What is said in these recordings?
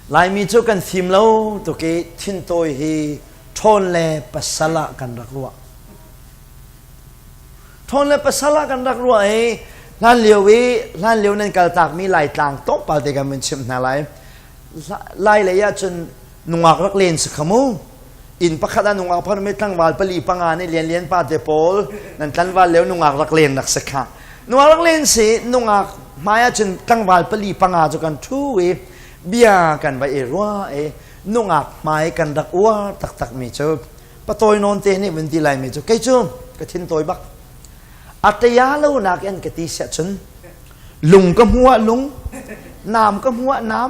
Laimi cu kan fim lo tuk i thintawi hi ṭhawn le pasal ah kan rak ruah. Ṭhawn le pasal ah kan rak ruah i hlan lio i hlan lio nan kaltakmi Laitlang tlawmpal te kan vun chimh hna lai. Lai lei ah cun nungak rak len si kha mu. Inn pakhat ah nungak pakhat mi tlangval pali panga nih lian lian pa te pawl nan tlanval lio nungak rak len rak si kha. Nungak rak len si nungak hmai ah cun tlangval pali panga cu kan ṭhu i bia kan va i ruah i nungak hmai kan rak uar taktak mi cu patawi nawn te nih vun ti lai mi cu kei cu ka thin tawi bak a ṭaya lo nak in ka ti siah cun lung ka hmu ah lung nam ka hmu ah nam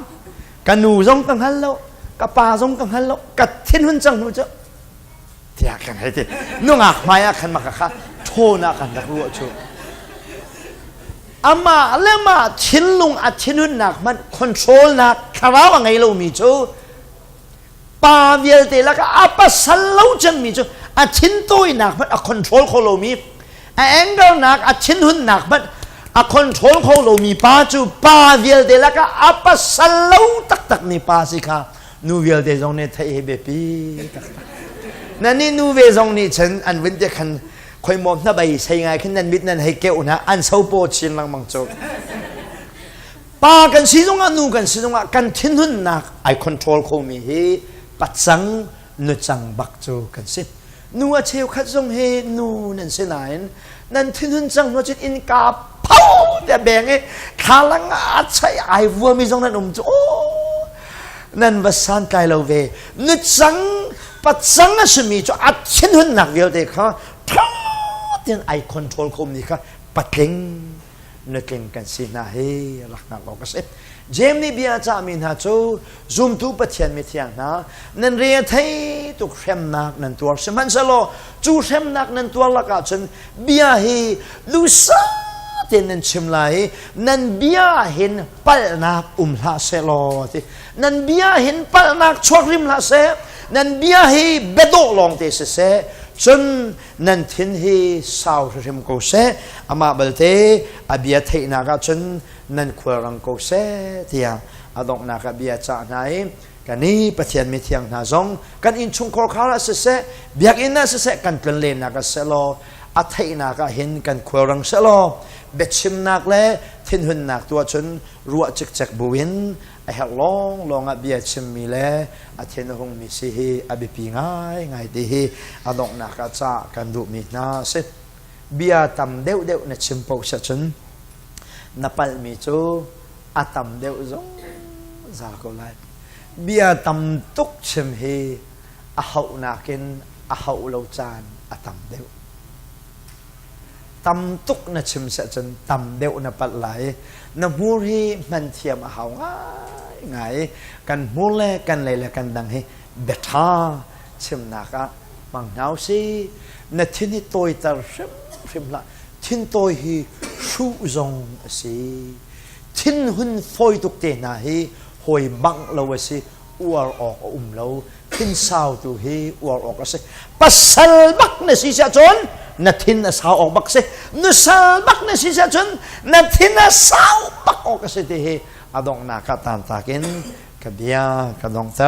ka nu zong ka hngal lo ka pa zong ka hngal lo ka thin hun cang hnu cu tiah kan hei ti nungak hmai ah khan maka kha ṭhawn ah kan rak ruah cu amah le mah thinlung a thinhunnak hmanh control nak thlarau a ngei lomi cu pa vialte lakah a pasal lo cemmi cu a thintawinak hmanh a control kho lomi a anger nak a thinhunnak hmanh a control kho lomi pa cu pa vialte lakah a pasal lo taktakmi pa si kha nu vialte zong nih theih hi biapi taktak na nih nu ve zong nih cun an vun te khan khoi mom hna bai sei ngai khin nan mit nan hei keuh hna an so paw chin lengmang cu pa kan si zongah nu kan si zongah kan thinhunnak ai control khomi hi pacang nucang bak cu kan si nu a cheukhat zong hi nu nan si nain nan thinhun cang hnu cun innka pho te beng i thlalang a chai ai vuami zong nan um cu oh nan va santlai lo ve nucang pacang a simi cu a thinhunnak vialte kha tha tein ai control khomi kha patling nutling kan si hna hi rak hngalh awk a si. Jeim nih bia a cahmi hna cu zumtu Pathian mithiang hna nan re a thei tuk hremnak nan tuar sihmanhsehlaw cu hremnak nan tuar lakah cun bia hi duhsah tein nan chim lai i nan bia hin palhnak um hlah seh law ti nan bia hin palhnak chuak rim hlah seh nan bia hi biadawh lawng te siseh cun nan thin hi sau hrimhrim ko seh amah balte a bia theihnak ah cun nan khualrang ko seh tiah a donghnak ah bia cah hna i kan i Pathian mithiang hna zong kan innchungkhar khar ah siseh biakinn ah siseh kan tlonlennak ah seh law a theihnak ah hin kan khualrang seh law biachimnak le thinhunnak tu ahcun ruah cikcek buin a herh lawnglawng ah bia chimmi le a thin a hungmi si hi a biapi ngaingai ti hi a donghnak ah ca kan duhmi hna a si. Bia tam deuhdeuh na chim paoh cun na palhmi cu a tam deuh zungzal ko lai. Bia tam tuk chim hi a hauh nakin a hauh lo caan a tam deuh. Tam tuk na chim seh cun tam deuh na palh lai. Na hmur hi hman thiam a hau ngaingai. Kan hmur le kan lei le kan dang hi biaṭha chimnak ah hmang hna usih. Na thin hi tawiter hrimhrim hlah. Thin tawi hi hruh zong a si. Thinhun fawi tuk te hna hi hawi bangh lo a si. Uar awk a um lo. Thin sau tu hi uar awk a si. Pasal bak na si siah cun na thin a sau awk bak si. Nusal bak na si siah cun na thin a sau bak awk a si ti hi a donghnak ah tantak in ka bia ka donghter.